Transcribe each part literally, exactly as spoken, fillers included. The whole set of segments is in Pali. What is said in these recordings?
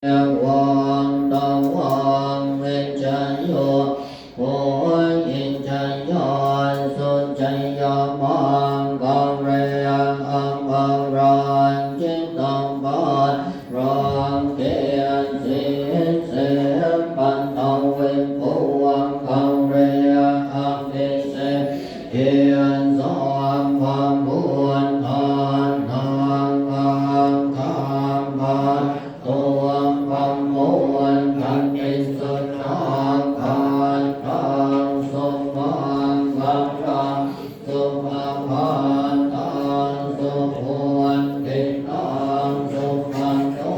Evaṃ tvaṃ vijayo hohi jayassu jayamaṅgale aparājitapallaṅke sīse paṭhavipokkhare abhiseke sabbabuddhānaṃ aggappatto pamodati. Sunakkhattaṃ sumaṅgalaṃ supabhātaṃ suhuṭṭhitaṃ sukhaṇo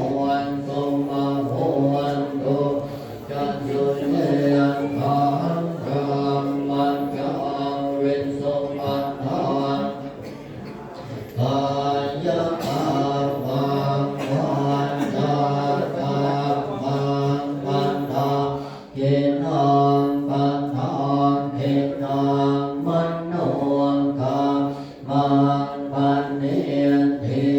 sumuhutto ca suyiṭṭhaṃ brahmacārisu. Paṭṭhā kāyakammaṃ vācākammaṃ padakkhiṇaṃ padakkhiṇaṃ manokammaṃ paṇidhī